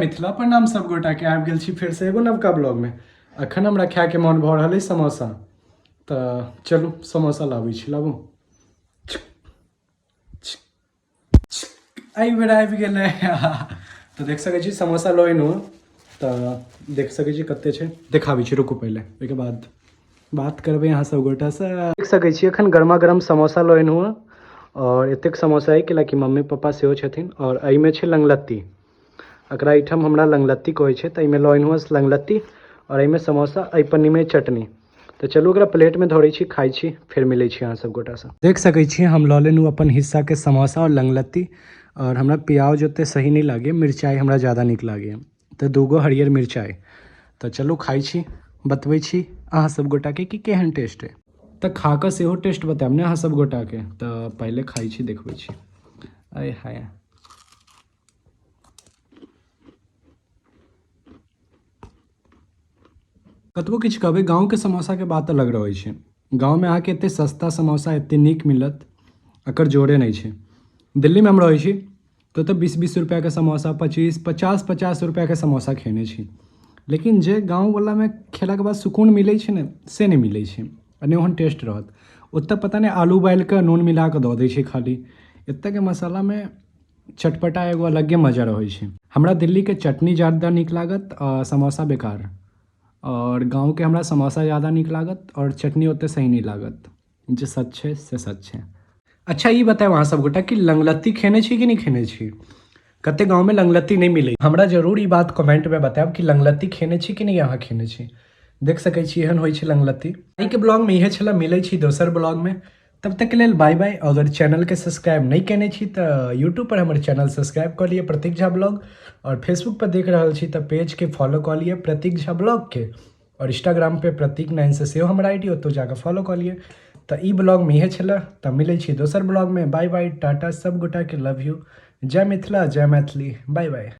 मिथिला प्रणाम सब गोटा के आबि गेल छी फेरसँ एगो नवका ब्लॉगमे। अखन हमरा खायके मोन भऽ रहल अइ समोसा, तऽ चलू समोसा लाबै छी। लाबू। एहि बेर आबि गेलै। तऽ देख सकै छी समोसा लऽ एलहुँ। तऽ देख सकै छी कते छै, देखाबै छी, रुकू पहिले, ओहिके बाद बात करबै अहाँ सब गोटासँ। देख सकै छी एखन गरमा गरम समोसा लऽ एलहुँ हँ आओर एतेक समोसा अइ कैलाकि मम्मी पप्पा सेहो छथिन। आओर एहिमे छै लंगलत्ती, एकरा एहिठाम हमरा लंगलत्ती कहै छै। तऽ एहिमे लऽ एलहुँ हँ लंगलत्ती आओर एहिमे समोसा, एहि पन्नीमे चटनी। तऽ चलू एकरा प्लेटमे धरै छी, खाइ छी, फेर मिलै छी अहाँ सब गोटासँ। देख सकै छी हम लऽ लेलहुँ अपन हिस्साके समोसा आओर लंगलत्ती। आओर हमरा प्याज ओते सही नहि लागैए, मिरचाइ हमरा ज्यादा नीक लागैए, तऽ दूगो हरियर मिरचाइ। तऽ चलू खाइ छी, बतबै छी अहाँ सब गोटाके कि केहन टेस्ट अइ। तऽ खा कऽ सेहो टेस्ट बतायब ने अहाँ सब गोटाके। तऽ पहिले खाइ छी, देखबै छी। अय हाय, कतबो किछु कहबै, गाँवके समोसाके बात अलग रहै छै। गाँवमे अहाँके एते सस्ता समोसा एते नीक मिलत, एकर जोड़े नहि छै। दिल्लीमे हम रहै छी तऽ ओतऽ 20-20 रुपैआके समोसा, 25, 50-50 रुपैआके समोसा खेने छी, लेकिन जे गाँववलामे खेलाके बाद सुकून मिलै छै ने, से नहि मिलै छै आ नहि ओहन टेस्ट रहत ओतऽ। पता नहि, आलू उबालि कऽ नून मिला कऽ दऽ दै छै खाली। एतऽके मसालामे चटपटा एगो अलगे मजा रहै छै। हमरा दिल्लीके चटनी ज्यादा नीक लागत आ समोसा बेकार, आओर गाँवके हमरा समोसा ज्यादा नीक लागत आओर चटनी ओते सही नहि लागत। जे सच छै से सच छै। अच्छा ई बतायब अहाँ सब गोटा कि लंगलत्ती खेने छी कि नहि खेने छी? कते गाँवमे लंगलत्ती नहि मिलै। हमरा जरूर ई बात कमेंटमे बतायब कि लंगलत्ती खेने छी कि नहि अहाँ खेने छी। देख सकै छी एहन होइ छै लंगलत्ती। आइके ब्लॉगमे इहे छलै, मिलै छी दोसर ब्लॉगमे, तब तक के लेल बाय बाय। अगर चैनलके सब्सक्राइब नहि केने छी तऽ यूट्यूब पर हमर चैनल सब्सक्राइब कऽ लिअ, प्रतीक झा ब्लॉग। आओर फेसबुक पर देख रहल छी तऽ पेजके फॉलो कऽ लिअ, प्रतीक झा ब्लॉगके। आओर इंस्टाग्राम पे प्रतीक 9 से सेहो हमर I D, ओतौ जाकऽ फॉलो कऽ लिअ। तऽ ई ब्लॉगमे इहे छलै, तऽ मिलै छी दोसर ब्लॉगमे। बाय बाय, टाटा, सब गोटाके लव यू। जय मिथिला, जय मैथिली, बाय बाय।